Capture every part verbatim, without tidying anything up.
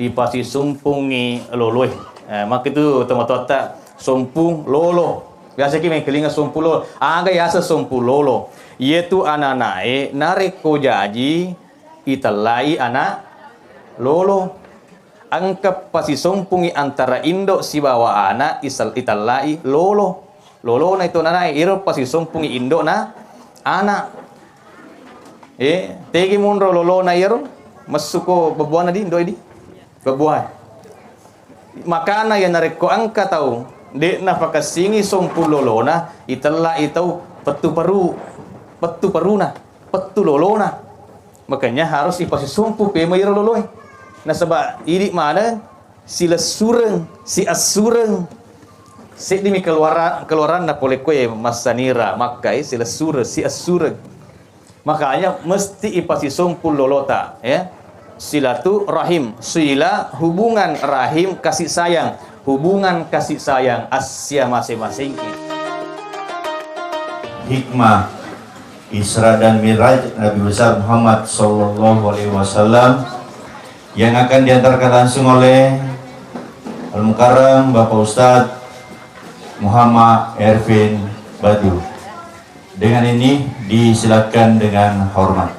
Ipasisumpungngi loloe. Eh, makkitu tomatoatta sompung lolo. Biasa ki mengkalinga sompung lolo. Aga yaseng sompung lolo? Iyetu ananae narekko jaji itellai ana lolo. Engka pasisumpungngi antara indo sibawa ana isel-, itellai lolo. Lolona itu ananae, iro pasisumpungngi indo na ana. Eh, tegi monro lolona iyaro? Messuko bebuana di, indoi di? Bebua. Makana ya narekko engka tau de'na pakessingi sompung lolona, itellai tau pettu peru, pettu peruna, pettu lolona. Makanya harus ipasisumpu pemai iyaro loloe. Nasaba idi maneng silessureng, siassureng. Seddimi keluara-, keluaranna pole koe massanira makkai silessureng, siassureng. Makanya mesti ipasisumpu lolota, ya. Silaturahim, sila hubungan rahim kasih sayang, hubungan kasih sayang assia masing-masing. Hikmah Isra dan Mi'raj Nabi besar Muhammad sallallahu alaihi wasallam yang akan diantarkan langsung oleh Al-Mukarram Bapak Ustadz Muhammad Ervin Badu. Dengan ini disilakan dengan hormat.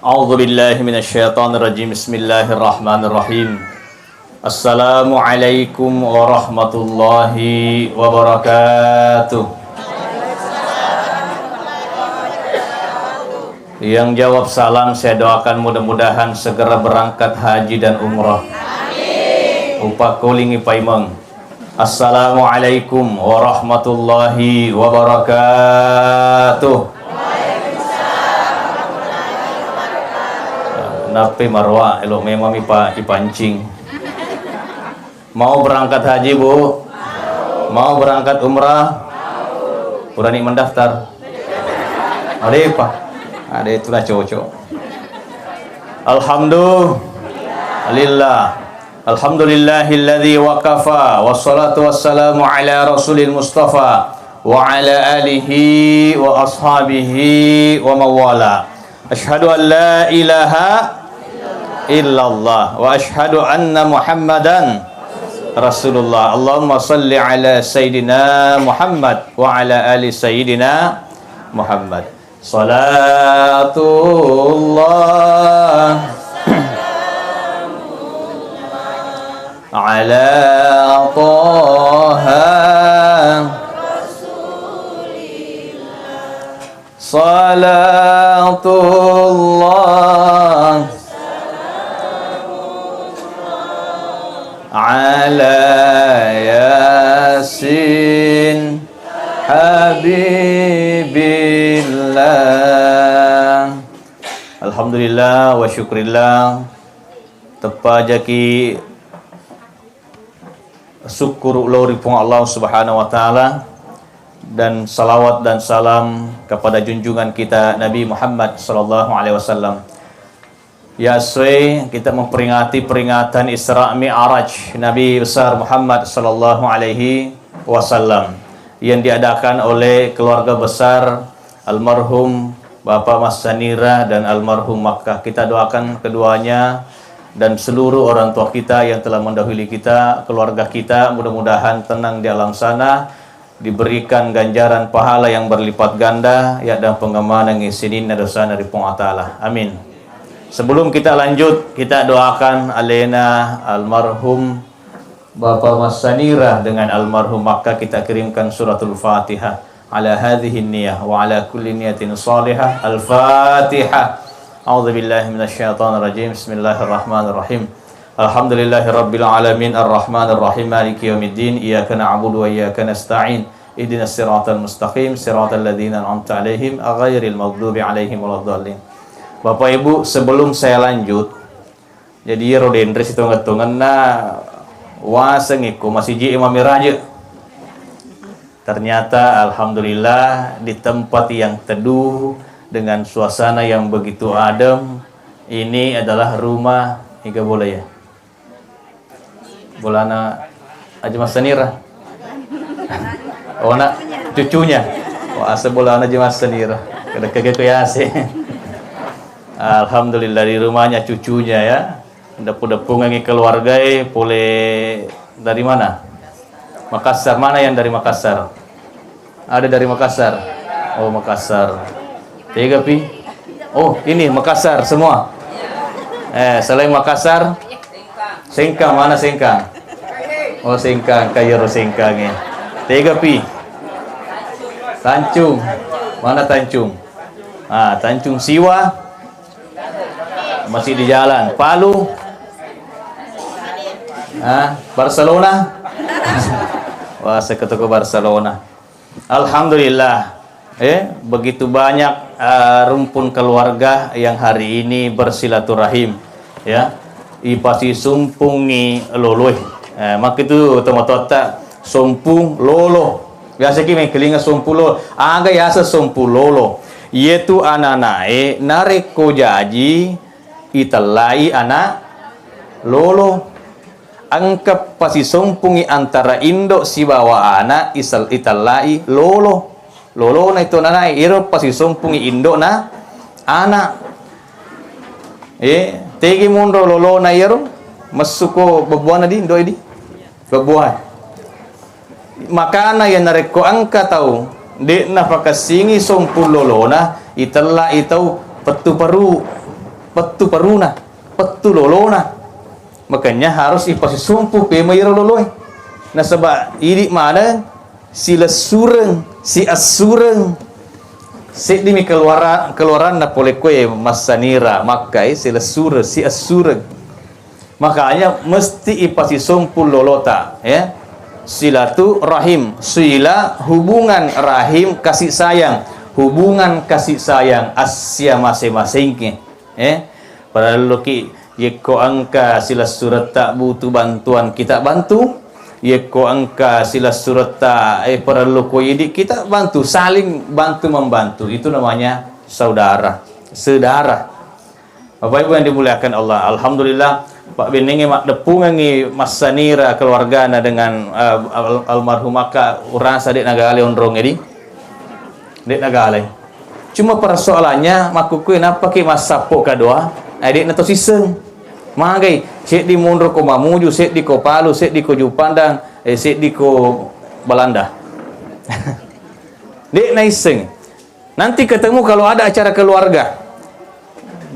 A'udzubillahi minasyaitonirrajim. Bismillahirrahmanirrahim. Assalamualaikum warahmatullahi wabarakatuh. Yang jawab salam saya doakan mudah-mudahan segera berangkat haji dan umrah. Upakkulingi paimeng. Assalamualaikum warahmatullahi wabarakatuh. Nappi maroa, elo memang ipa-, ipancing. Mau berangkat haji, Bu? Mau berangkat umrah? Berani mendaftar? Ada apa? Ada itu lah cocok. Alhamdulillah. Alhamdulillahilladzi wa kafa, wassalatu wassalamu ala rasulil mustafa, wa ala alihi wa ashabihi wa mawala. Asyhadu an la ilaha illallah wa asyhadu anna Muhammadan Rasulullah. Allahumma salli ala Sayyidina Muhammad wa ala ali Sayyidina Muhammad. Salatullah ala Taha. Salatullah ala Yasin Habibillah. Alhamdulillah wa syukrillah. Teppajaki sukkuru lao ri Puang Allah Subhanahu wa Ta'ala, dan salawat dan salam kepada junjungan kita Nabi Muhammad sallallahu alaihi wasallam. Yaswe kita memperingati peringatan Isra Mi'raj Nabi besar Muhammad sallallahu alaihi wasallam yang diadakan oleh keluarga besar almarhum Bapak Massanira dan almarhum Makkah. Kita doakan keduanya dan seluruh orang tua kita yang telah mendahului kita, keluarga kita, mudah-mudahan tenang di alam sana, diberikan ganjaran pahala yang berlipat ganda, ya, dan pengamanangngi sininna dosana ri Puang Allah Ta'ala. Amin. Sebelum kita lanjut, kita doakan alena almarhum Bapak Massanira dengan almarhum Makkah, kita kirimkan suratul Fatihah. Ala hadhihi niyah wa ala kulli niyatin salihah. Al-Fatihah. A'udzu billahi minasyaitonir rajim. Bismillahirrahmanirrahim. Alhamdulillahi rabbil alamin, arrahmanir rahim, maliki yaumiddin. Iyyaka na'budu wa iyyaka nasta'in. Ihdinas siratal mustaqim, siratal ladzina an'amta 'alaihim, ghairil maghdubi 'alaihim waladdallin. Bapak Ibu, sebelum saya lanjut, jadi iyaro denre sitongeng-tongenna waseng ikko masiji Imam Miraje. Ternyata alhamdulillah di tempat yang teduh dengan suasana yang begitu adem, ini adalah rumah, iga bola ya? Bolana Haji Massanira. Oh, nak cucunya. Wah, asa bolana Haji Massanira. Kada kege ku yase. Alhamdulillah, di rumahnya cucunya ya. Depu-depungengi keluargae pole dari mana? Makassar. Mana yang dari Makassar? Ada dari Makassar? Oh, Makassar. Tega pi? Oh, ini Makassar semua. Eh, selain Makassar, Sengkang, mana Sengkang? Oh, Sengkang, kayero Sengkang ya. Tega pi? Tancung. Mana Tancung? Ah, Tancung Siwa. Masih di jalan. Palu. Ah, Barcelona. Wah, saya ke toko Barcelona. Alhamdulillah, eh, begitu banyak, eh, rumpun keluarga yang hari ini bersilaturahim, ya. Ipasisumpungi loloe. Eh, makkitu tomatoatta sompung lolo. Biasa ki mengkelinga sompung lolo. Aga yaseng sompung lolo? Yetu ananae narekko jaji itellai anak lolo. Engka pasisompungi antara indo sibawa ana isel-, itellai lolo. Lolona itu nanae, iro pasisompungi indo na ana. Eh, tegi monro lolona iyaro, messuko bebbuana di, indo di. Bebbuana. Makana iya narekko engka tau de'na pakessingi sompung lolona, itellai tau pettu peru, pettu peruna, pettu lolona. Makanya harus ipasisumpu pemai iyaro loloe. Nasaba idi maneng silessureng, siassureng. Seddimi keluara-, keluaranna pole koe massanira makkai silessureng, siassureng. Makanya mesti ipasisompu lolota, ya. Silaturahim, sila hubungan, rahim kasih sayang, hubungan kasih sayang assia masing-masingke, ya. Parelluki yekko engka silessuretta butuh bantuan kita bantu, yekko engka silessuretta, eh, parellu ko idi kita bantu, saling bantu membantu, itu namanya saudara, sedara. Bapak Ibu yang dimuliakan Allah, alhamdulillah, pabbennengnge maddeppungengngi massanira keluargana dengan, eh, al-, almarhum akka urasa de' nagale onrong edi. De' nagale. Cuma persoalannya makkukkue nappaki massappo kadoa, eh, de' nato sisseng. Magai, seddi monro ko Mamuju, seddi ko Palu, seddi ko Juppandang, eh, seddi ko Balanda. De' naisseng. Nanti ketemu kalau ada acara keluarga.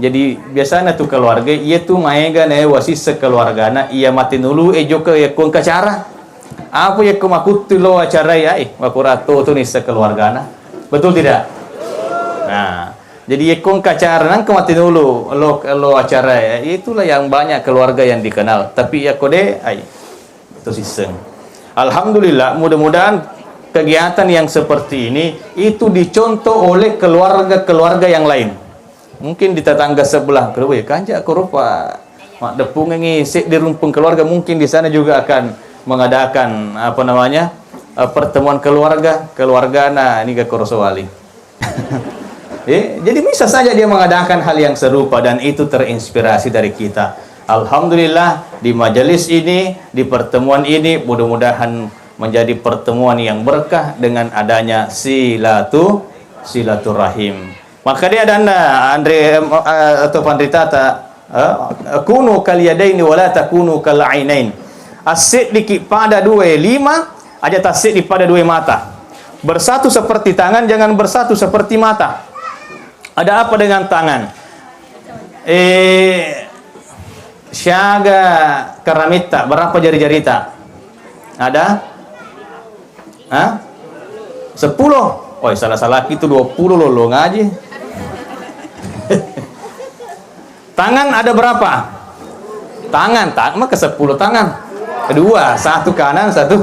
Jadi biasana tu keluarga, iya tu maega nae wasisseng keluargana, iya mate nulu e jokka yakko engka acara. Apa yakko makuttu lo acara ya, eh, makuratto tu nisseng keluargana. Betul tidak? Nah, jadi yakko engka acara nangka mate nulu lo, lo acara ya, itulah yang banyak keluarga yang dikenal. Tapi yakko de, ai, itu sisseng. Alhamdulillah, mudah-mudahan kegiatan yang seperti ini itu dicontoh oleh keluarga-keluarga yang lain. Mungkin di tetangga sebelah, "Kewe, kanja ko rupa maddeppungengngi seddi rumpun keluarga," mungkin di sana juga akan mengadakan, apa namanya, eh, pertemuan keluarga, keluargana niga koroso wali. Eh, jadi bisa saja dia mengadakan hal yang serupa dan itu terinspirasi dari kita. Alhamdulillah, di majelis ini, di pertemuan ini, mudah-mudahan menjadi pertemuan yang berkah dengan adanya silatu-, silaturahim. Maka dia ada anda, Andre, eh, atau Pandritata, eh, "Kunu kal yadaini wala takunu kal ainain." Asseddiki pada dua lima, aja tasseddi pada dua mata. Bersatu seperti tangan, jangan bersatu seperti mata. Ada apa dengan tangan? Eh, siaga karametta, berapa jari-jarita? Ada? Hah? Sepuluh? Oi, salah-salah itu dua puluh lo, lo ngaji. Tangan ada berapa? Tangan, tak maka sepuluh tangan. Dua, satu kanan, satu.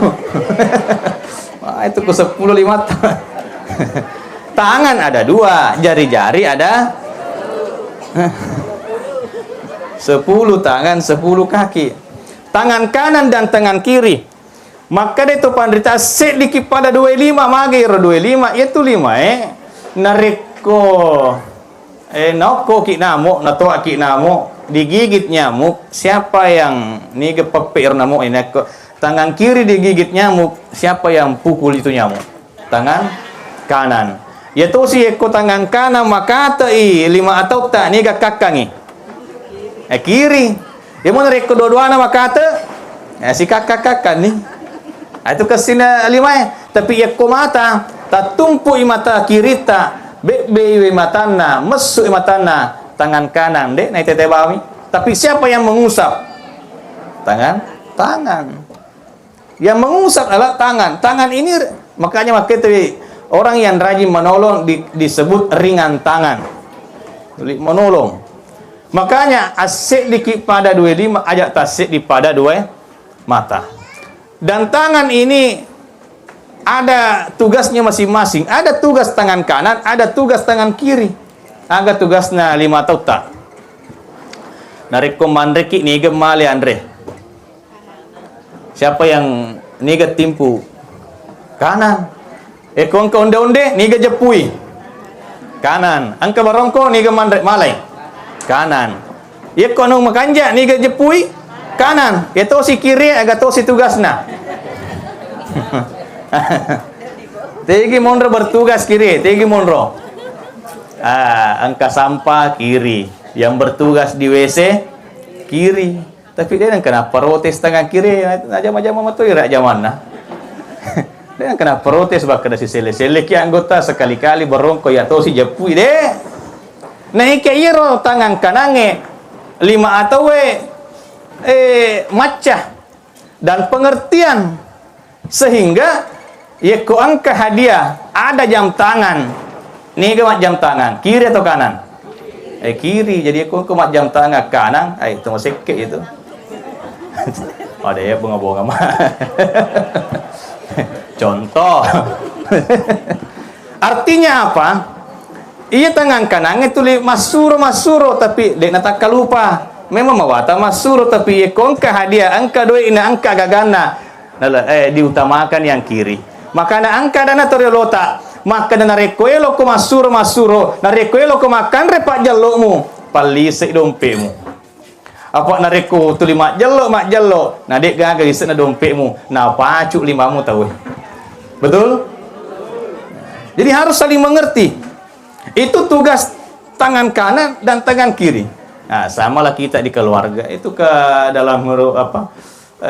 Wah, itu ku sepuluh lima ta-, tangan ada dua, jari-jari ada sepuluh tangan, sepuluh kaki. Tangan kanan dan tangan kiri. Makkeda to panrita, seddiki pada dua lima, magi ro dua lima, iya tu lima e. Narekko, eh, naokkoki namo, natoaki namo, digigit nyamuk, siapa yang niga peppe ro namo e? Narekko tangan kiri digigit nyamuk, siapa yang pukul itu nyamuk? Tangan kanan. Iya tosi yekko tangan kanang makate'i lima atautta, niga kakkangngi? Eh, kiri. Iya mo narekko dua-duana makate, eh, sikakka-kakkanni. Ah, itu kessina limae. Tapi yekko mata, tattumpu'i mata kiritta, bebbe'i matanna, messu'i matanna, tangan kanang, de' naitete bawi. Tapi siapa yang mengusap? Tangan, tangan. Yang mengusap adalah tangan. Tangan ini, makanya makanya orang yang rajin menolong di-, disebut ringan tangan. Jadi menolong. Makanya asseddiki pada dua lima, aja' tasseddi pada dua mata. Dan tangan ini ada tugasnya masing-masing. Ada tugas tangan kanan, ada tugas tangan kiri. Aga tugasna lima atautta? Narekko manreki, niga male anre? Siapa yang niga timpu? Kanan. Eko engka onde-onde, niga jeppui? Kanan. Engka barongko, niga manre malai? Kanan. Yekko anu makanja, niga jeppui? Kanan. Ya tosi kiri, aga tosi tugasna. Tegi monro bertugas kiri, tegi monro. Ah, engka sampah kiri. Yang bertugas di W C kiri. Tapi de' nengka napparotes tangan kiri, najama-jama matoi ira jamanna. De' nengka napparotes, bakkeda siselle-selleki anggota, sekali-kali barongko iya tosi jeppui, de'. Naike iyaro tangan kanangnge lima ataue, eh, macca dan pengertian. Sehingga yekko engka hadiah, ada jam tangan. Niga majjam tangan, kiri atau kanan? Eh, kiri. Jadi yekko engka majjam tangan kanan, ai, itu masekke itu. Ada ya bunga-bunga mah. Contoh. Artinya apa? Iya tangan kanangnge tuli massuro, massuro, tapi de' natakkalupa. Memang mawatang massuro, tapi yekko engka hadiah, engka doi'na, engka gaganna, nala-, eh, diutamakan yang kiri. Makana engka dana toriolota, makkeda narekko elokko massuro, massuro, narekko elokko makkanre pajjello'mu, pallisei dompe'mu. Apa narekko tuli majjello, majjello, na de' gaga lise'na dompe'mu, napacu limamu tauwe. Betul? Jadi harus saling mengerti. Itu tugas tangan kanan dan tangan kiri. Nah, samalah kita di keluarga. Itu ke dalam huruf apa?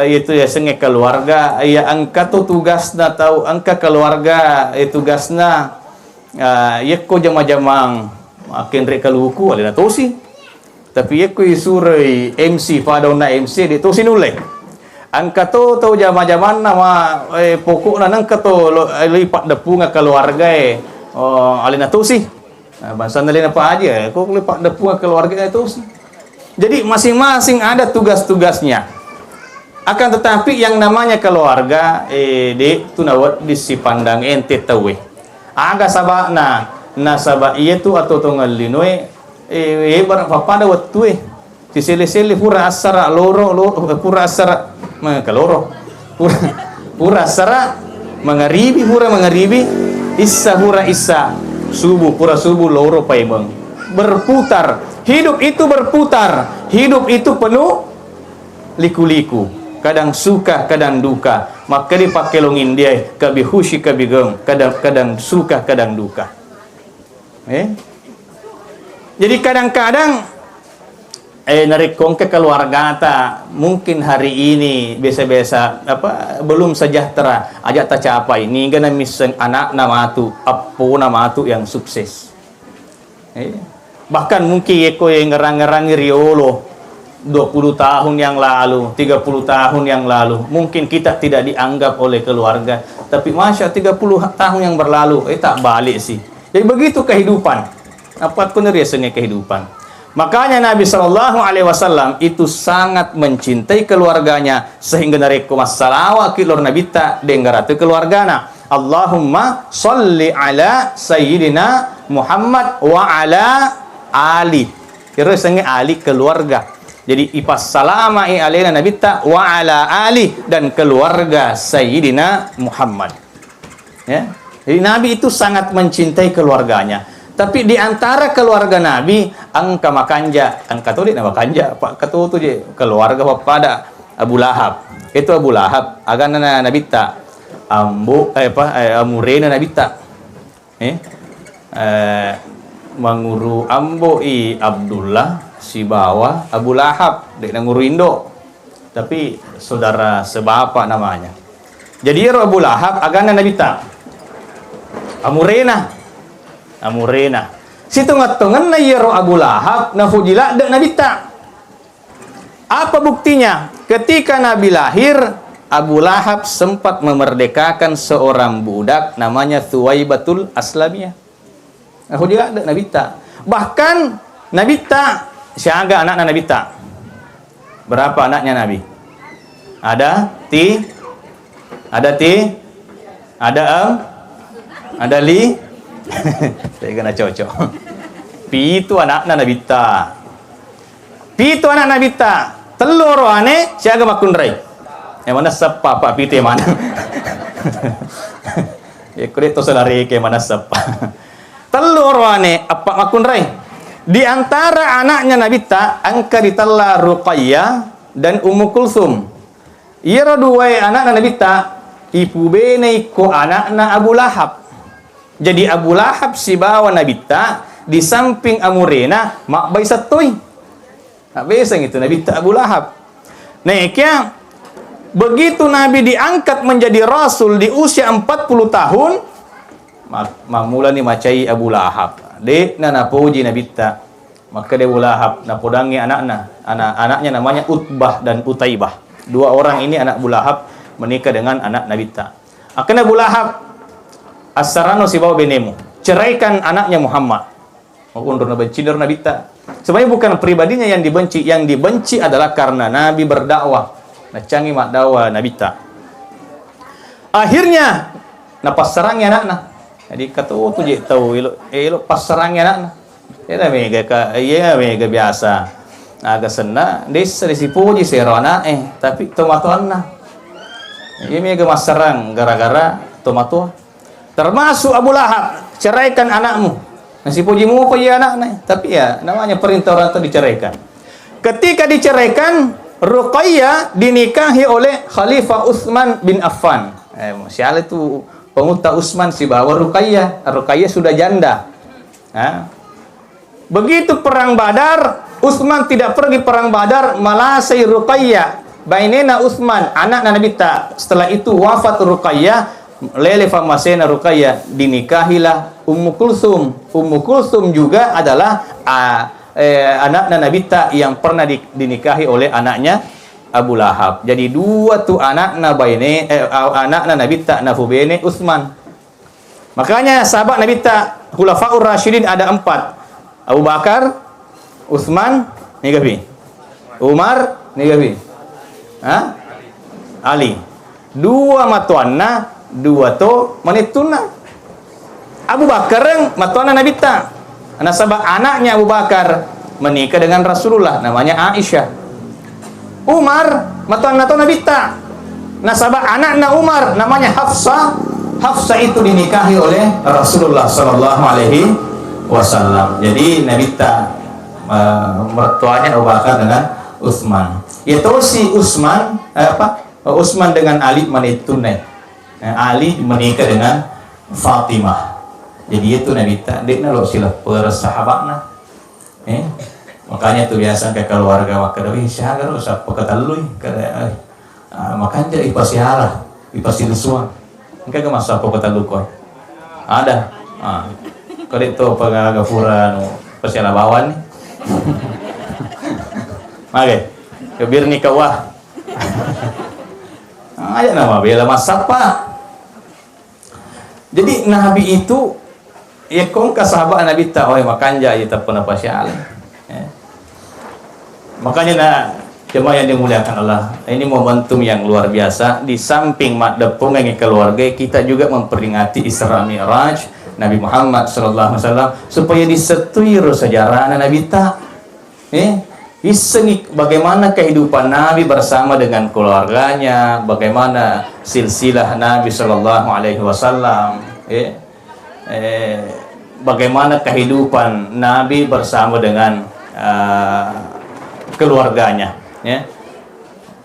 Eh, itu ya senge keluarga. Ya engka tu tugasna tau, engka keluarga, eh, tugasna. Ah, yekko jama-jamang makkenre kaluku, alena tosi. Tapi yekko isuroi M C, pada onna M C, de' tosi nulle. Engka to tau jama-jamanna ma, eh, pokokna nengka to lo-, eh, lipat depunga keluargae, oh, alena tosi. Nah, bangsa alena Pak Haji, eh, ko lipat depunga keluargae tosi. Jadi masing-masing ada tugas-tugasnya. Akan tetapi yang namanya keluarga, eh, de' tu nawedding sipandang ente tauwe. Aga saba'na? Nasaba' iya tu atuo-tuongeng linoe, eh, ebara' pappada wettue. Siselle-selle pura assara loro, lo-, pura assara, ma-, kaloro. Pura, pura assara mangaribi, pura mangaribi, issa pura issa, subuh, pura subuh loro paimeng. Berputar. Hidup itu berputar. Hidup itu penuh liku-liku. Kadang suka, kadang duka. Makkeda pakkelong India, kabi husi, kabi geng. Kadang, kadang suka, kadang duka. Eh? Jadi kadang-kadang, eh, narekko engka keluargata, mungkin hari ini biasa-biasa, apa, belum sejahtera, aja' tacapai. Niga namisseng anakna matu, appona matu yang sukses. Eh? Bahkan mungkin yekko yang ngerang-ngerangi riolo, dua puluh tahun yang lalu, tiga puluh tahun yang lalu, mungkin kita tidak dianggap oleh keluarga. Tapi masya, tiga puluh tahun yang berlalu, eh, tak balik sih. Jadi begitu kehidupan. Apa ko riasengnge kehidupan? Makanya Nabi Shallallahu Alaihi Wasallam itu sangat mencintai keluarganya, sehingga narekko massalawaki lor Nabitta, denggaratu keluargana. Allahumma salli ala Sayyidina Muhammad wa ala ali. Ero sengnge ali keluarga. Jadi ipassalamai alena Nabitta wa ala ali dan keluarga Sayyidina Muhammad. Ya. Jadi Nabi itu sangat mencintai keluarganya. Tapi di antara keluarga Nabi, engka makanja, engka to de' na makanja, pa-, engka to tu je keluarga pappada Abu Lahab. Itu Abu Lahab, agana na-, Nabitta, ambo, eh, apa, eh, amurena Nabitta. Eh? Eh, manguru ambo i Abdullah sibawa Abu Lahab, de' nanguru indo, tapi saudara sebapa namanya. Jadi iyaro Abu Lahab aganna Nabitta, amurena, amurena. Sitonget-tongenna iyaro Abu Lahab nafuji ladde' Nabitta. Apa buktinya? Ketika Nabi lahir, Abu Lahab sempat memerdekakan seorang budak namanya Thuwaibatul Aslamiyah. Nafuji ladde' Nabitta. Bahkan Nabitta, siaga anakna Nabitta? Berapa anaknya Nabi? Ada ti, ada ti, ada em, ada li. Tega na cocok. Pitu anakna Nabitta. Pitu anak Nabitta, tellu oroane siaga makkunrai. E, manessappa, apa pitu e maneng. Yakko de' to salareke manessappa. Tellu oroane, eppa makkunrai. Di antara anaknya Nabitta, engka ritella Ruqayyah dan Ummu Kulsum. Iyaro duwae anakna Nabitta, ipubenei ko anakna Abu Lahab. Jadi Abu Lahab sibawa Nabitta di samping amurena mabbai settoi. Mabbeseng itu Nabitta Abu Lahab. Nekia begitu Nabi diangkat menjadi rasul di usia empat puluh tahun, ma-, mammulani macai Abu Lahab. De'na napoji Nabitta. Makkeda Abu Lahab, napodangngi anakna. Ana-, anaknya namanya Utbah dan Utaibah. Dua orang ini anak Abu Lahab menikah dengan anak Nabitta. Akkena Abu Lahab, "Assarano sibawa benemu. Ceraikan anaknya Muhammad." Oh, onro nabenci ro Nabitta. Sebenarnya bukan pribadinya yang dibenci, yang dibenci adalah karena Nabi berdakwah. Nacangi maddakwah Nabitta. Akhirnya, napassarangi anakna. Jadi, katutu je tau elo, elo passarangi anakna. Iya mega ka, iya mega biasa. Aga senna, dessa disipuji sero anaknya, tapi tomatoanna. Iya mega massarang gara-gara tomatoa. Termasuk Abu Lahab, "Ceraikan anakmu." Nasipuji mupa iya anakna, tapi ya namanya perintah orang tua diceraikan. Ketika diceraikan, Ruqayyah dinikahi oleh Khalifah Utsman bin Affan. Eh, siale tu pengutta Utsman sibawa Ruqayyah. Ruqayyah sudah janda. Ha? Begitu perang Badar, Utsman tidak pergi perang Badar, malasai Ruqayyah, bainena Utsman, anakna Nabitta. Setelah itu wafat Ruqayyah, lele fammasena Ruqayyah, dinikahilah Ummu Kulsum. Ummu Kulsum juga adalah, ah, eh, anakna Nabitta yang pernah di-, dinikahi oleh anaknya Abu Lahab. Jadi dua tu anakna baine, eh, a-, anakna Nabitta nafubene Utsman. Makanya sahabat Nabitta, Khulafaur Rasyidin ada empat. Abu Bakar, Utsman, nigapi? Umar, nigapi? Ha? Ali. Dua matoanna, dua to manettunna. Abu Bakar matoanna Nabitta. Nasaba anaknya Abu Bakar menikah dengan Rasulullah, namanya Aisyah. Umar, matoanna to Nabitta. Nasaba anakna Umar namanya Hafsah. Hafsah itu dinikahi oleh Rasulullah sallallahu alaihi wasallam. Jadi Nabitta, eh, mertuanya Abu Bakar dengan Utsman. Ya tosi Utsman, eh, apa? Utsman dengan Ali manettunna. Eh, Ali menikah dengan Fatimah. Jadi itu Nabitta, de'na lo silappere sahabatna. Eh, makanya tu biasa ke keluarga makkeda, "Wih, siaga ro sappo ketellui?" Kada, eh, ah, makanja ipasiala, ipasilsuang. Engka ke masa sappo ketellu ko? Ada. Ah. Kode to pagaga pura anu pasiala bawang ni. Mage, kebir ni kawah. Aja nama bela masapa. Jadi Nabi itu, ya, kongka sahabat Nabitta, oh, makanja iya teppena pasiala. Ya. Makanya, nah, jemaah yang dimuliakan Allah, ini momentum yang luar biasa. Di samping maddeppungengngi keluarga, kita juga memperingati Isra Mi'raj Nabi Muhammad sallallahu alaihi wasallam, supaya disettui ro sejarahna Nabitta. Eh, issengi bagaimana kehidupan Nabi bersama dengan keluarganya, bagaimana silsilah Nabi sallallahu alaihi wasallam, eh, eh, bagaimana kehidupan Nabi bersama dengan, eh, keluarganya, ya,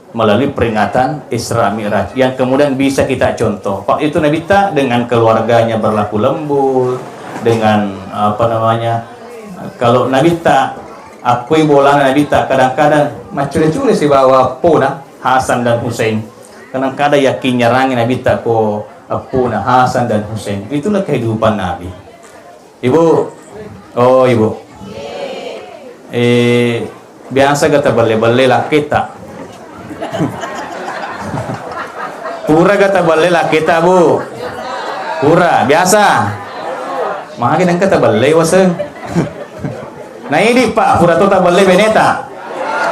melalui peringatan Isra Mi'raj yang kemudian bisa kita contoh. Pak, itu Nabitta dengan keluarganya berlaku lembut, dengan apa namanya, kalau Nabitta, akkui bolana Nabitta, kadang-kadang maccule-cule sibawa eppona Hasan dan Husain. Kadang-kadang yakingnyarangi Nabitta ko eppona Hasan dan Husain. Itulah kehidupan Nabi. Ibu, oh, Ibu. Eh, biasa ga tabelle-belle lakketta? Pura ga tabelle lakketta, Bu? Pura, biasa. Magi nengka tabelle waseng. Nah, ini, Pak, pura to tabelle beneta.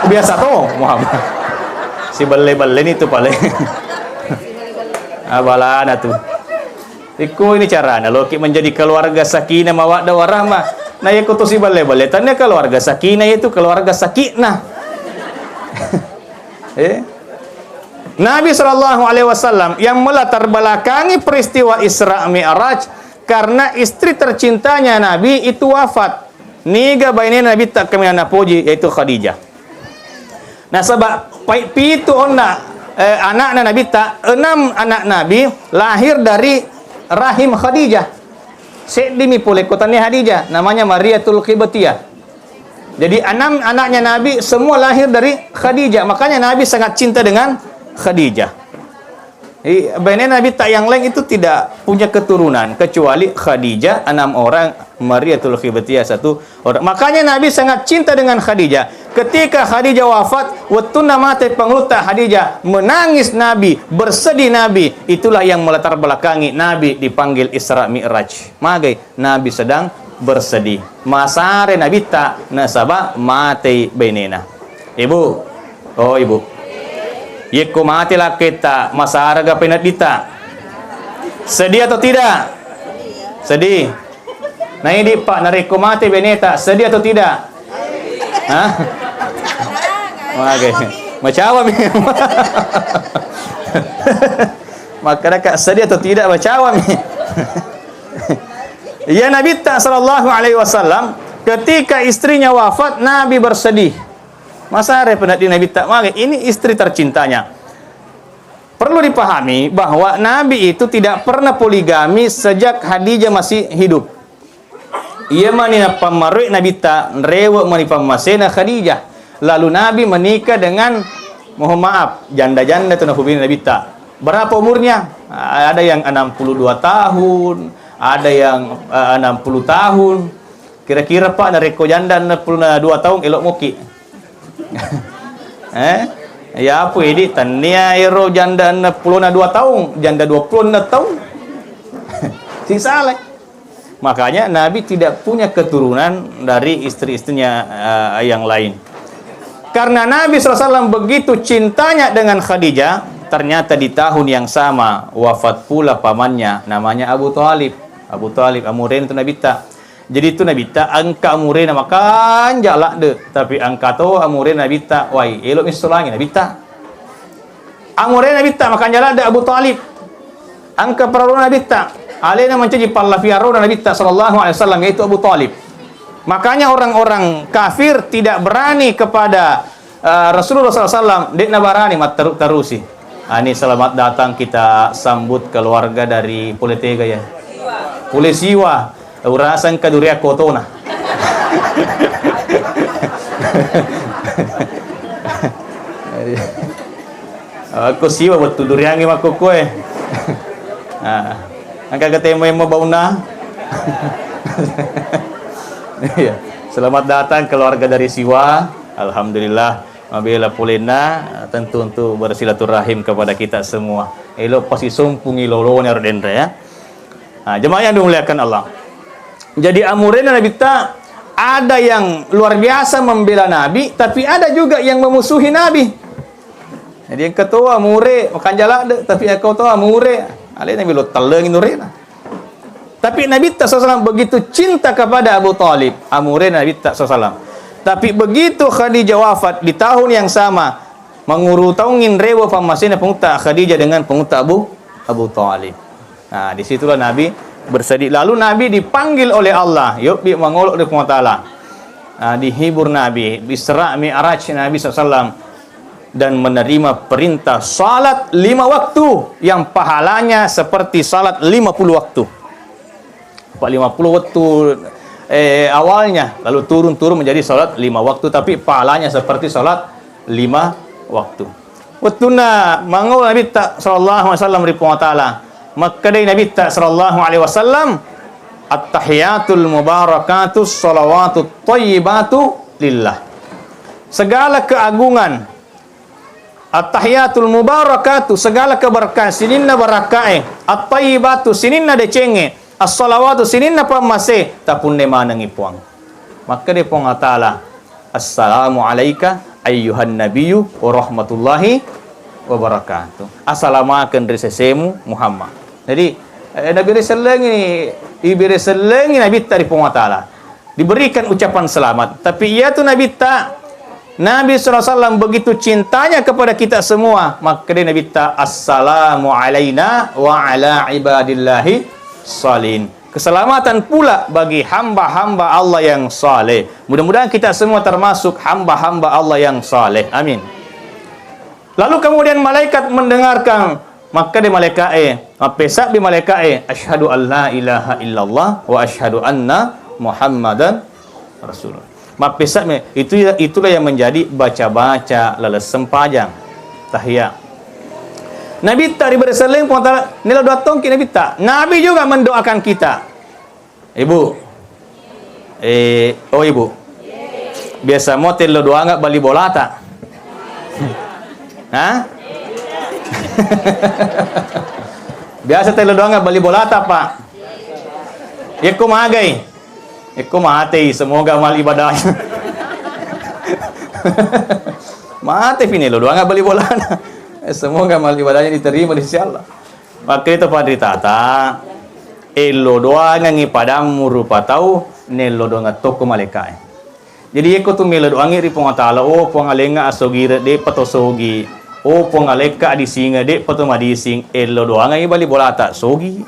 Biasa to, Muhammad. Si belle-belle ni tu paling. Abalana tu. Ikko ini carana loki menjadi keluarga sakinah mawaddah warahmah. Nah, yakko to siballe-balle, tania keluarga sakinah, itu keluarga sakitna. Eh? Nabi Shallallahu Alaihi Wasallam yang melatar belakangi peristiwa Isra Mi'raj karena istri tercintanya Nabi itu wafat. Niga bainena Nabitta kaminang napoji, yaitu Khadijah. Nasaba pai-, pitu onna, eh, anakna Nabitta, enam anak Nabi lahir dari rahim Khadijah. Seddimi pole ko tania Khadijah, namanya Mariatul Qibtiyah. Jadi enam anaknya Nabi semua lahir dari Khadijah. Makanya Nabi sangat cinta dengan Khadijah. Jadi, bainena Nabitta yang lain itu tidak punya keturunan kecuali Khadijah, enam orang, Mariatul Qibtiyah satu orang. Makanya Nabi sangat cinta dengan Khadijah. Ketika Khadijah wafat, wettunna mate pangulutta Khadijah, menangis Nabi, bersedih Nabi. Itulah yang melatar belakangi Nabi dipanggil Isra Mi'raj. Magai Nabi sedang bersedih. Masare Nabitta nasaba matei bainena. Ibu, oh, Ibu. Yekko mate lakketta, masarega peneddita? Sedih atau tidak? Sedih. Nah, ini, Pak, narekko mate beneta, sedih atau tidak? Hah? Oke. Macawa mi. Makkadaka sedih atau tidak, macawa mi. Ya, Nabitta sallallahu alaihi wasallam, ketika istrinya wafat, Nabi bersedih. Masare peneddi Nabitta mage, ini istri tercintanya. Perlu dipahami bahwa Nabi itu tidak pernah poligami sejak Khadijah masih hidup. Iya mani nappammaroi Nabitta, rewe mani pammasena Khadijah. Lalu Nabi menikah dengan, mohon maaf, janda-janda tu nahubungi Nabitta. Berapa umurnya? Ada yang enam puluh dua tahun, ada yang, eh, enam puluh tahun. Kira-kira, Pak, narekko janda enam puluh dua tahun, elok moki? Eh? Ya apa, Idi? Tania ero janda enam puluh dua tahun, janda dua puluh enam tahun. Sisala. Makanya Nabi tidak punya keturunan dari istri-istrinya, eh, yang lain. Karena Nabi sallallahu alaihi wasallam begitu cintanya dengan Khadijah, ternyata di tahun yang sama wafat pula pamannya, namanya Abu Thalib. Abu Thalib, amurena tu Nabitta. Jadi tu Nabitta engka amurena makanja ladde, tapi engka to amurena Nabitta, wai, elo mi solangi Nabitta. Amurena Nabitta makanja ladde Abu Thalib. Engka paralona Nabitta, alena mancaji palla fiarona Nabitta sallallahu alaihi wasallam, yaitu Abu Thalib. Makanya orang-orang kafir tidak berani kepada, eh, Rasulullah sallallahu alaihi wasallam, de'na barani mattaru-tarusi. Ani, selamat datang kita sambut keluarga dari Pole Tega, ya. Pole Siwa. Uraseng ka duriang kotona. Akko Siwa wettu duriangnge makkokkoe. Ah, engka ketemu emo bauna. Iya. Selamat datang keluarga dari Siwa. Alhamdulillah, mabela polenna, tentu untuk bersilaturahim kepada kita semua. Elo pasisumpungi lolona ro denre, ya. Nah, jemaah yang dimuliakan Allah. Jadi, amurena Nabitta, ada yang luar biasa membela Nabi, tapi ada juga yang memusuhi Nabi. Jadi, yang ketua mure, makanja ladde, tapi yang ketua mure, alena melo tellengi nurena. Tapi Nabitta sallallahu alaihi wasallam begitu cinta kepada Abu Thalib, amurena Nabitta sallallahu alaihi wasallam. Tapi begitu Khadijah wafat di tahun yang sama, manguru taungngi rewe pammasena Pengutta Khadijah dengan Pengutta Abu, Abu Thalib. Nah, disitulah Nabi bersedih. Lalu Nabi dipanggil oleh Allah, yobbi mangolo ri Puang Taala. Nah, dihibur Nabi, Isra Mi'raj Nabi sallallahu alaihi wasallam dan menerima perintah salat lima waktu yang pahalanya seperti salat lima puluh waktu. Pak, lima puluh waktu, eh, awalnya, lalu turun-turun menjadi salat lima waktu, tapi pahalanya seperti salat lima waktu. Wettunna mangolo Nabitta sallallahu alaihi wasallam ri Puang Ta'ala, makkedai Nabitta sallallahu alaihi wasallam, "At-tahiyatul mubarakatus salawatut thayyibatu lillah." Segala keagungan, at-tahiyatul mubarakatu, segala keberkahan, sininna barakae, at-thayyibatu, sininna decengnge, as-salawatu, sininna pammase, tapunne manengngi Puang. Makkeda Puang Allah Ta'ala, "Assalamu alaika ayyuhan nabiyyu wa rahmatullahi wa barakatuh." Asalamakeng ri sesemu Muhammad. Jadi, eh, Nabi risellengi, ibi risellengi Nabitta ri Puang Allah Ta'ala. Diberikan ucapan selamat. Tapi iyatu Nabitta, Nabi sallallahu alaihi wasallam begitu cintanya kepada kita semua, makkeda Nabitta, "Assalamu alaina wa ala ibadillahi salihin." Keselamatan pula bagi hamba-hamba Allah yang saleh. Mudah-mudahan kita semua termasuk hamba-hamba Allah yang saleh. Amin. Lalu kemudian malaikat mendengarkan, makkeda malaika'e, mappesabbi malaika'e, "Asyhadu an la ilaha illallah wa asyhadu anna Muhammadan Rasulullah." Mappesabbi, itu, itulah yang menjadi baca-baca laleng sempajang tahiyat. Nabitta ri bereselleng Puang Ta'ala, nelo doa tongki Nabitta. Nabi juga mendoakan kita. Ibu. Eh, oh, Ibu. Biasa mo tello doanga bali bolata. Hah? Biasa tello doanga bali bolata, Pak. Yekko magai. Yekko matei, semoga amal ibadahnya. Mate pi nello doanga bali bolana. Semoga amal ibadahnya diterima di sisi Allah. Makkedai to panritata, ello doangengngi padammu rupa tau, nello doangeng tokko malaeka'e. Jadi, yekko tu melo doangngi ri Puang Allah Ta'ala, "Oh, Puang, alengnga asogireng, de'pa to sogi. Oh, Puang, alekka adisingeng, de'pa to madising." Ello doangengngi bali bolata, sogi.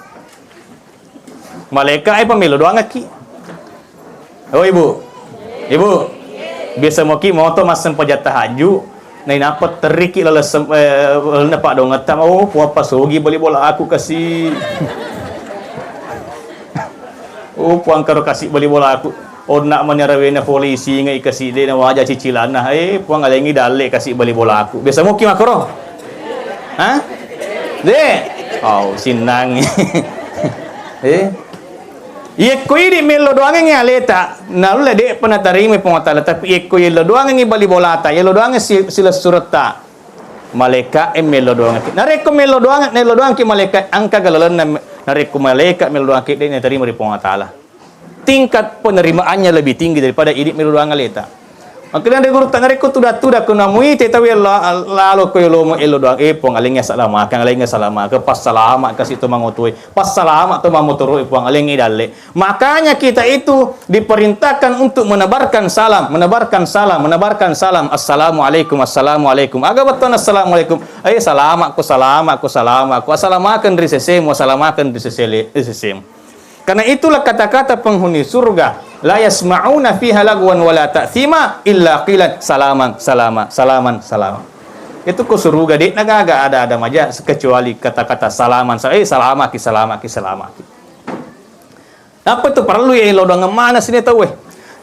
Malaeka'e pa melo doangekki. Oh, Ibu. Ibu. Biasa moki moto massempajang tahajud, nainappa terriki laleng sem-, eh, lalenna paddoangetta, "Oh, Puang, pasogi bali bola aku kasi." "Oh, Puang, karo kasi bali bola aku. Onna mani arawena pole isingai kasi, de nawaja cicilanna. Eh, Puang, alengngi dalle kasi bali bola aku." Biasa moki makkoro? Hah? De. Oh, sinnangi. Eh? Yekko idi mello doangengngi aleta, naulle de'pa natarimai Puang Allah Ta'ala, tapi yekko yello doangengngi bali bolata, yello doangeng si-, silessuretta, malaeka'e mello doangekki. Narekko mello doangeng, nello doangekki malaeka, engka galalenna me-, narekko malaeka mello doangekki, de natarima ri Puang Allah Ta'ala. Tingkat penerimaannya lebih tinggi daripada idi mello doangeng aleta. Makkedanre gurutta, narekko tuda-tuda ko namuite tauwe la-, lalo ko yolomo ello doang, "Eh, Puang, alengngi asalamakeng, alengngi asalamakeng, passalama kasi to mangotoe, passalama to mamotoroe, Puang, alengngi dalle." Makanya kita itu diperintahkan untuk menebarkan salam, menebarkan salam, menebarkan salam. "Assalamualaikum, assalamualaikum." Aga bettuanna assalamualaikum? "Eh, salamakku, salamakku, salamakku. Asalamakeng ri sesemu, asalamakeng ri sesele-, ri sesemu." Karena itulah kata-kata penghuni surga, "La yasma'una fiha lagwan wala ta'thima illa qilan salaman salama, salaman salama." Itu ko suruga, de'na gaga ada-ada maja kecuali kata-kata salaman, sa-, eh, salamaki, salamaki, salamaki. Apa itu perlu ya lo doang mana sini tahu eh?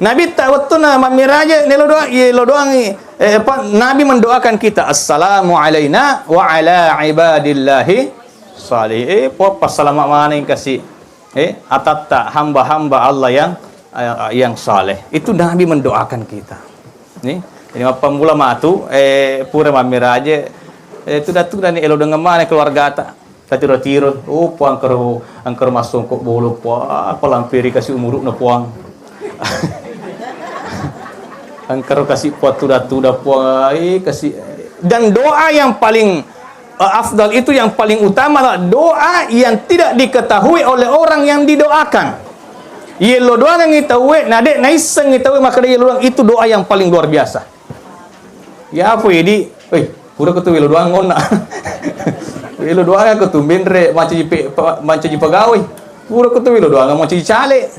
Nabi tak waktu na mammiraja, nelo doa, ye lo doang, eh, apa, Nabi mendoakan kita, "Assalamu alaina wa ala ibadillahi salih." Eh, po, pas salama mana yang kasih? Eh, atatta hamba-hamba Allah yang, eh, yang saleh. Itu Nabi mendoakan kita. Nih, ini mappamula matu, eh, pura mammiraje, eh, tuda-tuda ni elo dengan mana keluargata. Tatiro-tiro, oh, Puang, engkaro, engkaro massongko bolo, Puang, palampiri kasi umuruna, Puang. Engkaro kasi, Puang, tuda-tuda, Puang, eh, kasi. Dan doa yang paling eh, afdal itu yang paling utama adalah doa yang tidak diketahui oleh orang yang didoakan. Yello doangengngi tauwe, na de naissengngi tauwe makkeda yello doang, itu doa yang paling luar biasa. Ya apa idi, oi, pura ko tu yello doang ngonna. Yello doang ko tu menre mancaji pe-, pa-, mancaji pegawai. Pura ko tu yello doang mancaji caleg.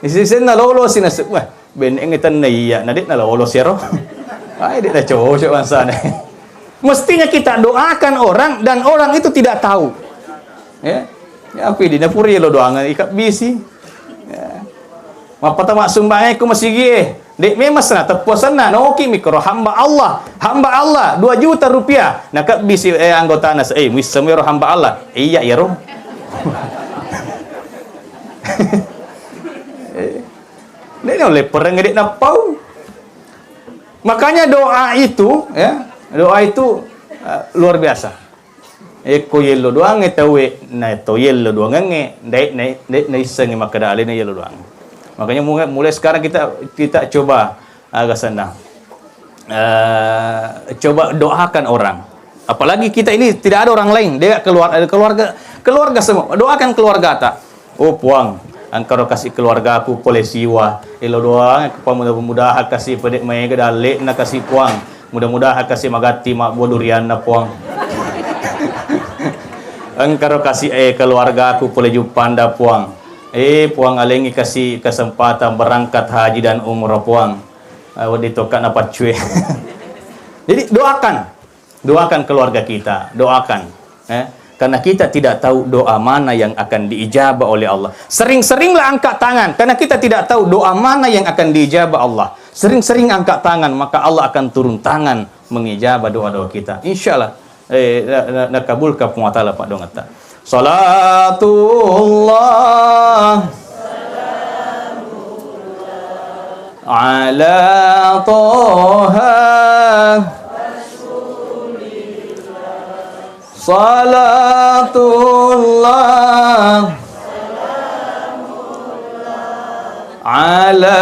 Isi senna lolo sina se-, wah, Bennengngi tenna iya, na de nalolosi ero. Ai, de nacocok bangsana. Mestinya kita doakan orang dan orang itu tidak tahu. Ya. Ya, apa idi, na pura yello doangengngi ikabbisi. Ya. Mappatama sumbangnge ko masigie. Dek memang sena teppo senna, noki mikro hamba Allah, hamba Allah, dua juta rupiah. Nakebbi si, eh, anggotana, eh, muisseng ero hamba Allah. Iya, iyaro. Eh, dek oleh pereng dek napau. Makanya doa itu, ya, doa itu, eh, luar biasa. Ekko yello doangnge tauwe, na to yello doangengnge, ndai, ndai, ndai naissengngi makkeda alena yello doang. Makanya mulai, mulai sekarang kita, kita coba, aga senna, eh, coba doakan orang. Apalagi kita ini tidak ada orang lain, dia keluar, keluarga, keluarga semua. Doakan keluarga ta. Oh Puang, engkaro kasi keluargaku pole siwa. Elo doang, Puang, mudah-mudahan kasi pede maega dalle'na kasi Puang. Mudah-mudahan kasi magatti mabbuah durianna, Puang. Engkaro kasi, eh, keluargaku pole juppanda, Puang. Eh, Puang, alengi kasi kesempatan berangkat haji dan umrah, Puang. Eh, wedding tokka napaccue. Jadi doakan. Doakan keluarga kita, doakan. Eh, karena kita tidak tahu doa mana yang akan diijabah oleh Allah. Sering-seringlah angkat tangan, karena kita tidak tahu doa mana yang akan diijabah Allah. Sering-sering angkat tangan, maka Allah akan turun tangan mengijabah doa-doa kita. Insya Allah, eh, na-, na-, nakabulkan Puang Allah Taala, Pak, doa kita. Salatullah ala Toha. Salatullah ala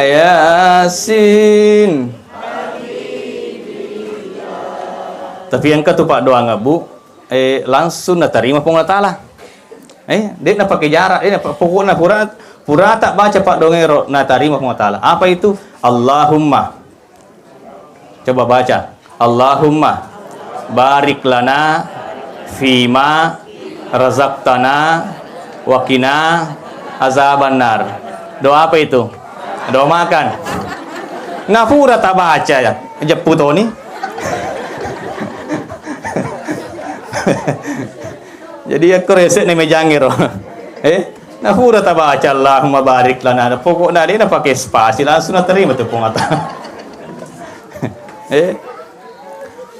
Yasin. Tapi engka tu paddoangeng, Bu, eh, langsung natarima Puang Allah Taala. Eh, de' napake jarak, de' napa-, pokokna pura, purata baca paddoangeng ero natarima Puang Allah Taala. Apa itu? Allahumma. Coba baca. Allahumma barik lana fima razaqtana wa qina azabannar. Doa apa itu? Doa makan. Napura tabaca ya, jeppu toni. Jadi, yakko resek ni mejangnge ro. Eh, napura tabaca Allahumma barik lana. Pokokna de' napake spasi, langsung naterima tu Puang Allah Taala. Eh,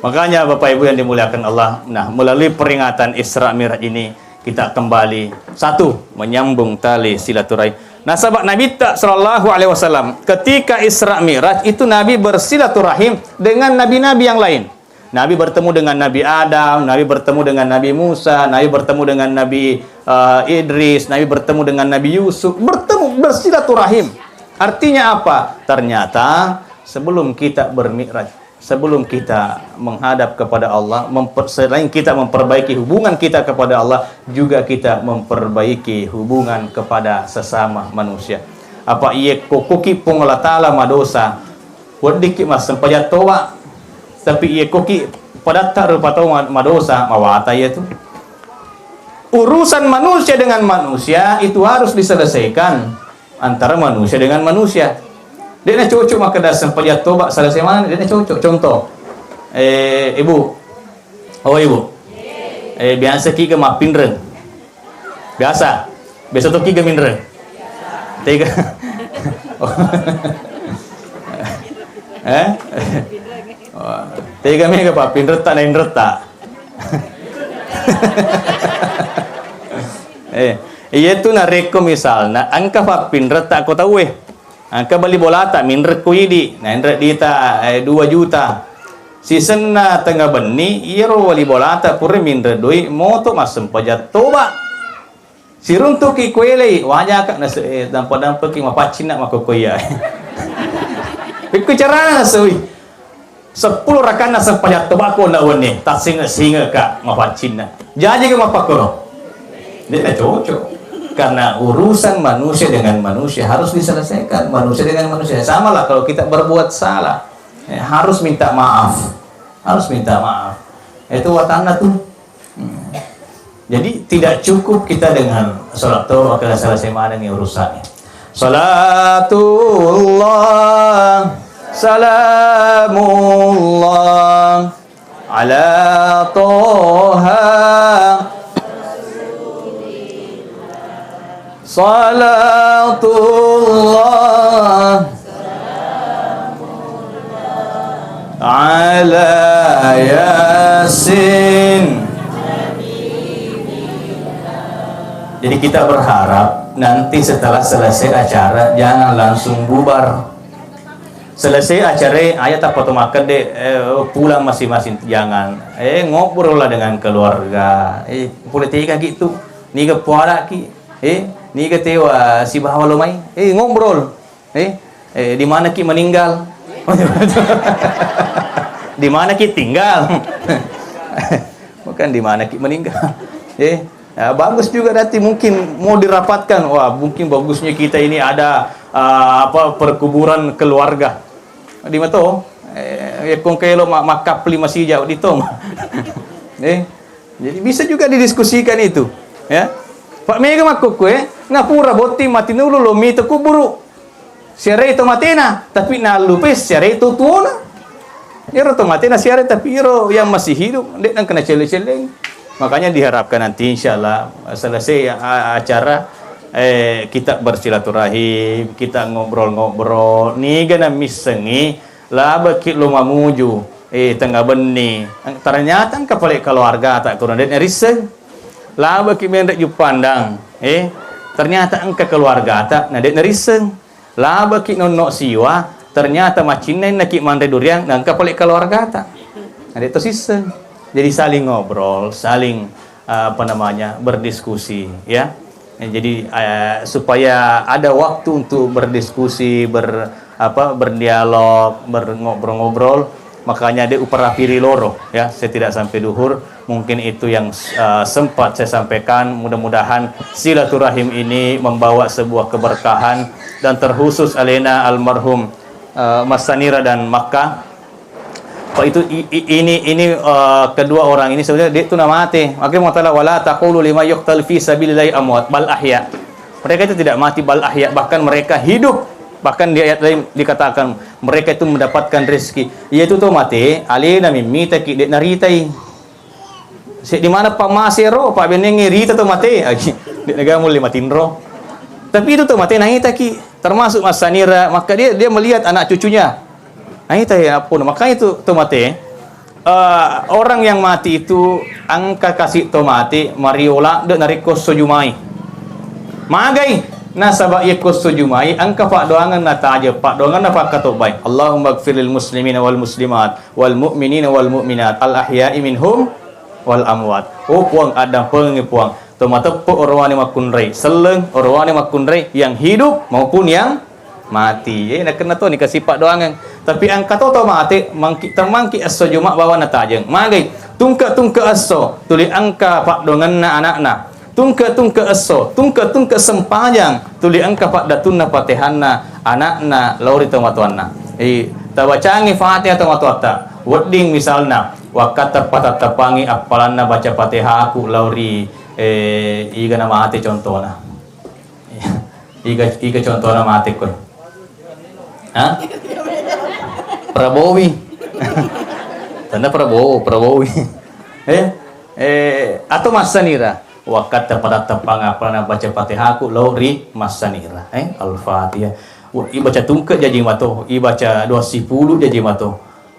makanya Bapak Ibu yang dimuliakan Allah, nah, melalui peringatan Isra Mi'raj ini, kita kembali, satu, menyambung tali silaturahim. Nasaba Nabitta sallallahu alaihi wasallam ketika Isra Mi'raj itu Nabi bersilaturahim dengan nabi-nabi yang lain. Nabi bertemu dengan Nabi Adam, Nabi bertemu dengan Nabi Musa, Nabi bertemu dengan Nabi, eh, Idris, Nabi bertemu dengan Nabi Yusuf, bertemu, bersilaturahim. Artinya apa? Ternyata sebelum kita bermi'raj, sebelum kita menghadap kepada Allah, memper-, selain kita memperbaiki hubungan kita kepada Allah, juga kita memperbaiki hubungan kepada sesama manusia. Apa iye kokoki Puang Allah Taala madosa, weddikki massempajang toba. Tapi iye koki padatta rupa tau ma-, madosa, mawata iya tu. Urusan manusia dengan manusia itu harus diselesaikan antara manusia dengan manusia. De' nacocok makkeda sempajang toba selesai mana, de' nacocok. Contoh, eh, Ibu, oh Ibu, eh, biasa kiga mappinreng. Biasa. Biasa toki ga minreng? Tega. Eh? Wah, tega mega pappinretta na inretta. Eh, iya tu narekko misalna engka pappinretta ko tauwe. Engka bali bolata minreng ko idi, nainreng dita, eh, dua juta. Sisenna tengnga benni, iyaro wali bolata pura minreng doi, moto massempajang toba. Siruntuki kuelei, wajaka nase-, eh, dampa-dampaki mapaccinna makkokkoiya. Pekko carana nasui. Seppulo rakanna sempajang tobako na wenni, tassinge-singeka mapaccinna. Jaji ke mapakkoro? Tidak cocok. Karena urusan manusia dengan manusia harus diselesaikan. Manusia dengan manusia. Sama lah kalau kita berbuat salah. Ya, harus minta maaf. Harus minta maaf. Itu watanna tuh. Hmm. Jadi, tidak cukup kita dengan salat toba, maka selesai manengngi urusannya. Salatullah, salamullah, ala Toha. Salatullah ala Yasin. Jadi kita berharap nanti setelah selesai acara jangan langsung bubar. Selesai acara, aja tappa to makkeda, eh, pulang masing-masing, jangan. Eh, ngobrol lah dengan keluarga. Eh, politika gitu. Niga puara ki. Eh, niga tewa sibawa lo mai. Eh, ngobrol. Eh, eh, di mana ki meninggal? Di mana ki tinggal? Bukan di mana ki meninggal. Eh, ya, bagus juga nanti mungkin mau dirapatkan. Wah, mungkin bagusnya kita ini ada, ah, apa, perkuburan keluarga. Di mato, eh, ya kong kelo ma-, makkapli masija di tong. Eh, jadi bisa juga didiskusikan itu, ya. Pak mega makkukku, eh, ngapura botting mati nulu lo mita kuburu. Siarai to matena, tapi nallupai siarai to tuona. Iyaro to matena siarai, tapi iyaro yang masih hidup, de nengka nacelle-celleng. Makanya diharapkan nanti, insya Allah, selesai, a-, acara, eh, kita bersilaturahim, kita ngobrol-ngobrol. Niga namissengi, labeki lo mamuju, eh, tengah benni. Ternyata engka pale keluarga tak kurang de narisseng. Labeki menre Juppandang, eh, ternyata engka keluargata na de narisseng. Labeki nonno siwa, ternyata macinnainna ki manre duriang, na engka pale keluargata. Na de to sisseng. Jadi saling ngobrol, saling, eh, apa namanya, berdiskusi, ya. Ya, jadi, eh, supaya ada waktu untuk berdiskusi, ber-, apa, berdialog, berngobrol-ngobrol, makanya de uparapi ri loro, ya, saya tidak sampai duhur. Mungkin itu yang, eh, sempat saya sampaikan. Mudah-mudahan silaturahim ini membawa sebuah keberkahan dan terkhusus alena almarhum, eh, Massanira dan Makka. Pak itu i-, i-, ini, ini, eh, kedua orang ini sebenarnya de tu namate. Makanya Allah Taala, "Wala taqulu lima yuqtal fi sabilillahi amwat, bal ahya." Mereka itu tidak mati, bal ahya, bahkan mereka hidup. Bahkan di ayat lain dikatakan mereka itu mendapatkan rezeki. Yaitu to mate, alena mimmita ki de naritai. Seddi maneng pammasero, pabennengnge rita to mate, agi, de naga mulle matinro. Tapi itu to mate naitaki, termasuk Massanira, maka dia, dia melihat anak cucunya. Naita ya, apa, makanya itu to mate, eh, orang yang mati itu engka kasi to mate, mariola de narekko sojumai. Magai, nasaba yekko sojumai, engka paddoangeng nataje, paddoangenna pakkatobbai. Allahumma gfir lil muslimina wal muslimat. Wal mu'minina wal mu'minat, al ahya'i minhum wal amwat. Oh Puang, addampengengngi Puang, to mateppe orowane makkunrai, selleng orowane makkunrai, yang hidup maupun yang mati. Eh, nakenna to nika sifat doangeng. Tapi engka to to mate, mangki, temmangki esso Juma bawang natajeng. Magai, tungke-tungke esso, tuli engka paddoangenna anakna. Tungke-tungke esso, tungke-tungke sempajang, tuli engka paddatunna patehanna anakna lao ri tomatoanna. Eh, tabacangi Fatihah tomatoatta. Wedding misalna, wakkatta patattappangi appalanna baca Fatihaku lao ri, eh, iga namate contona. Iga, iga contona mate koe. Hah? Prabowi. Tanda Prabowo, Prabowi. Eh, eh, atau Massanira. Wakkatta patattapang appalanna baca Fatihaku lao ri Massanira. Eh, Al-Fatihah. Wa-, ibaca tungke jaji mato, ibaca dua sipulu jaji mato.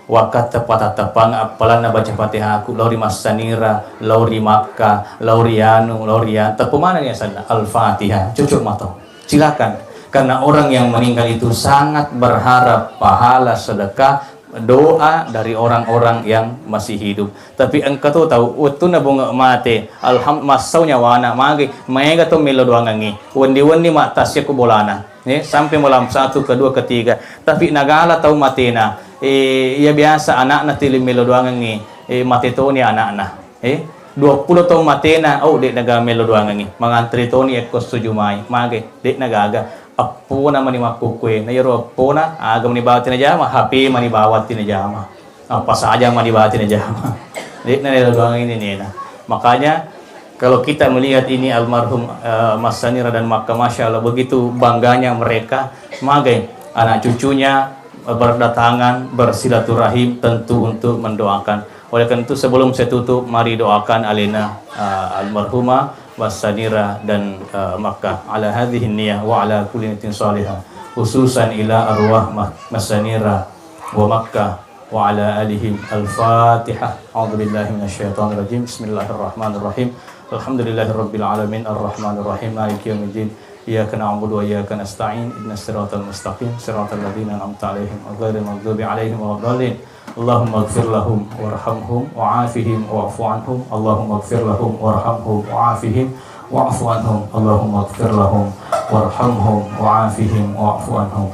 Wakkatta patattapang appalanna baca Fatihaku lao ri Massanira, lao ri Makka, lao ri anu, lao ri an-, teppa manenni asenna Al-Fatihah. Cocok mato. Silakan. Karena orang yang meninggal itu sangat berharap pahala sedekah doa dari orang-orang yang masih hidup. Tapi engka to tau, wettunna bunge mate, alham-, massau nyawana, magi, maega to melo doangengngi. Wendi-wendi mattasiakku bolana. Eh, sampai malam satu, kedua, ketiga. Tapi nagala tau matena. Eh, iya biasa anakna tuli melo doangengngi. Eh, mate toni anakna. Eh, dua puluh taung matena, oh, de naga melo doangengngi. Mangantri toni ekko sujumai. Mage, de nagaga. Eppona mani makkukkue, na iyaro eppona, aga mani bawang tinajama, H P mani bawang tinajama. Apa saja mani bawang tinajama. De na elo doang ini nena. Makanya, kalau kita melihat ini almarhum, eh, Mas Sanira dan Makka, Masya Allah, begitu bangganya mereka, magai anak cucunya, eh, berdatangan, bersilaturahim, tentu untuk mendoakan. Oleh karena itu, sebelum saya tutup, mari doakan alena, eh, almarhumah, Massanira dan, eh, Makkah. Ala hadhihi niyah wa ala kulli niyatin salihah, khususan ila arwah Ma-, Massanira wa Makkah wa ala alihim. Al-Fatihah. A'udzu billahi minasyaitonir rajim. Bismillahirrahmanirrahim. Alhamdulillahi rabbil alamin, arrahmanir rahim, maliki yaumiddin. Iyyaka na'budu wa iyyaka nasta'in. Ihdinas siratal mustaqim, siratal ladzina an'amta 'alaihim, ghairil maghdubi 'alaihim waladdallin. Allahumma ighfir lahum warhamhum wa'afihim wa'fu anhum. Allahumma ighfir lahum warhamhum wa'afihim wa'fu anhum. Allahumma ighfir lahum warhamhum wa'afihim wa'fu anhum.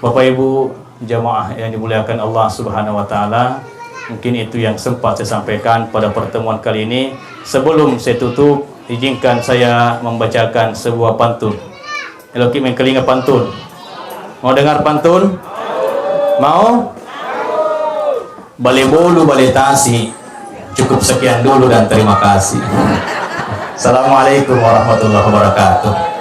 Bapak Ibu jamaah yang dimuliakan Allah Subhanahu wa Ta'ala, mungkin itu yang sempat saya sampaikan pada pertemuan kali ini. Sebelum saya tutup, izinkan saya membacakan sebuah pantun. Eloki mengkelinga pantun. Mau dengar pantun? Mau? Bale bolu, bale tasi. Cukup sekian dulu dan terima kasih. Assalamualaikum warahmatullahi wabarakatuh.